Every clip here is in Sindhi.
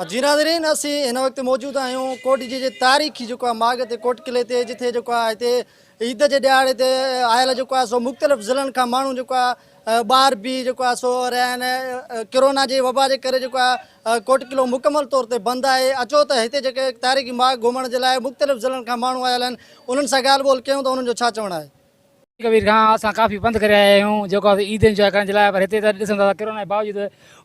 جي ناظرين اسين هن وقت موجود آهيون ڪوٽ جي تاريخي جيڪو آهي ماڳ تي ڪوٽ قلعي تي جتي جيڪو آهي هتي عيد جي ڏهاڙي تي آيل جيڪو آهي سو مختلف ضلعن کان ماڻهو جيڪو آهي ٻاهر بيهي جيڪو آهي سو رهيا آهن ڪرونا جي وبا جي ڪري جيڪو آهي ڪوٽ قلعو مڪمل طور تي بند آهي اچو ته هتي جيڪي تاريخي ماڳ گهمڻ جي لاء مختلف ضلعن کان ماڻهو آيل آهن انهن سان ڳالهه ٻولهه ڪيون ته انهن جو ڇا چوڻ آهي. ڪبير کان اسان ڪافي پنڌ ڪري آيا آهيون جيڪو آهي عيد انجواء ڪرڻ جي لاء پر هتي ته ڏسون ٿا ته ڪرونا جي باوجود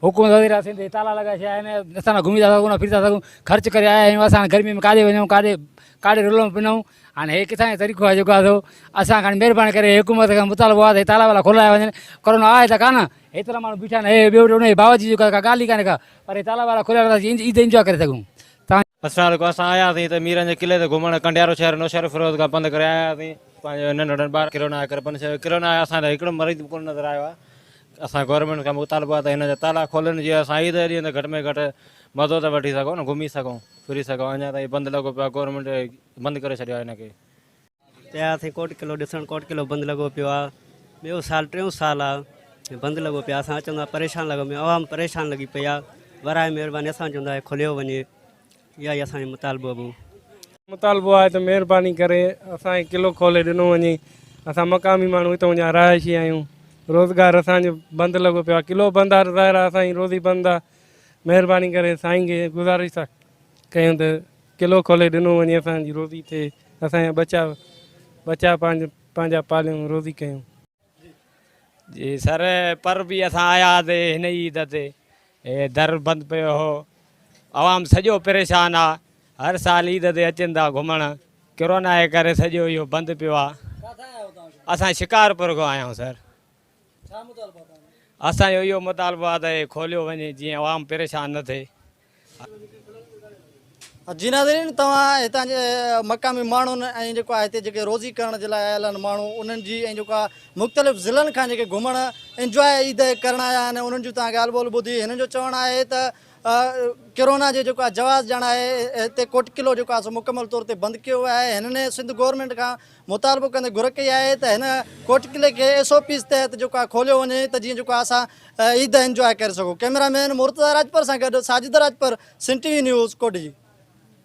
حڪومت وزير اعليٰ سنڌ تالا لڳائي ڇڏيا آهن اسان نه گهمي ٿا سگهون نه ڦري ٿا سگهون خرچ ڪري آيا آهيون اسان هاڻي گرمي ۾ ڪاڏي وڃون ڪاڏي ڪاڏي رلون پنون هاڻي هي ڪٿان جو طريقو آهي جيڪو آهي سو اسان کان مهرباني ڪري حڪومت کان مطالبو آهي ته هي تالا والا کولايا وڃن ڪرونا آهي ته ڪانه هيترا ماڻهو بيٺا آهن هي ٻيو ان جي باوجود جيڪو آهي ڪا ڳالهه ئي ڪانهي ڪا پر هي تالا والا کوليا وڃن ته اسين عيد انجواء ڪري سگهون تان اسلام عليڪم اسان آياسين هتي ميرن جي قلعي تي گهمڻ ڪنڊيارو شهر نوشهروفيروز کان پنڌ ڪري آياسين پنهنجي ننڍڙن ٻار ڪرونا جي ڪري پنڌ ڇڏيو ڪرونا آيو اسان ته هڪڙو مريض به ڪونه نظر آيو آهي اسان گورنمينٽ کان مطالبو آهي ته هن جا تالا کولن جيئن اسان عيد جي ڏينهن تي گهٽ ۾ گهٽ مزو ته وٺي سگهون نه گهمي سگهون ڦري سگهون اڃا تائين بند لڳو پيو آهي گورنمينٽ بند ڪري ڇڏيو آهي هن کي. چياسين ڪوٽ قلعو ڏسڻ ڪوٽ قلعو بند لڳو پيو آ ٻيو سال ٽيون سال آ بند لڳو پيو آ اسان اچون ٿا پريشان لڳو پيو عوام پريشان لڳي پئي آ برائي مهرباني اسان چون ٿا کوليو وڃي اها ئي اسان جو مطالبو ابو. مطالبو آهي ته مهرباني ڪري اسان کي قلعو کولي ڏنو وڃي اسان مقامي ماڻهو هتان جا رهائشي آهيون روزگار اسان جو بند لڳو پيو آ قلعو بند آ ته ظاهر آ اسان جي روزي بند آ مهرباني ڪري سائين کي گذارش ٿا ڪيون ته قلعو کولي ڏنو وڃي اسان جي روزي ٿئي اسان جا ٻچا ٻچا پنهنجا پاليون روزي ڪيون. جي سر پر به اسان آيا هئاسي هن عيد تي هي در بند پيو هو عوام سڄو پريشان آ هر سال عيد تي اچن ٿا گهمڻ ڪرونا جي ڪري سڄو اهو بند پيو آ اسان شڪارپور کان آيا آهيون سر اسان جو اهو مطالبو آ ته هي کوليو وڃي جيئن عوام پريشان نه ٿئي. جي ناظرين توهان هتان جي مقامي ماڻهن ۽ جيڪو آهي هتي جيڪي روزي ڪرڻ جي لاء آيل آهن ماڻهو انهن جي ۽ جيڪو آهي مختلف ضلعن کان جيڪي گهمڻ انجواء عيد ڪرڻ آيا آهن انهن جون توهان ڳالهه ٻولهه ٻڌي هنن جو چوڻ آهي ته ڪرونا جو جيڪو آهي جواز ڄاڻائي هتي ڪوٽ قلعو جيڪو آهي سو مڪمل طور تي بند ڪيو ويو آهي هنن سنڌ گورنمينٽ کان مطالبو ڪندي گهر ڪئي آهي ته هن ڪوٽ قلعي کي ايس او پيز تحت جيڪو آهي کوليو وڃي ته جيئن جيڪو آهي اسان عيد انجواء ڪري سگهون ڪئميرا مين مرتضيٰ راڄپر سان گڏ Sajid Rajpar, Sindh T V news, Kotdiji.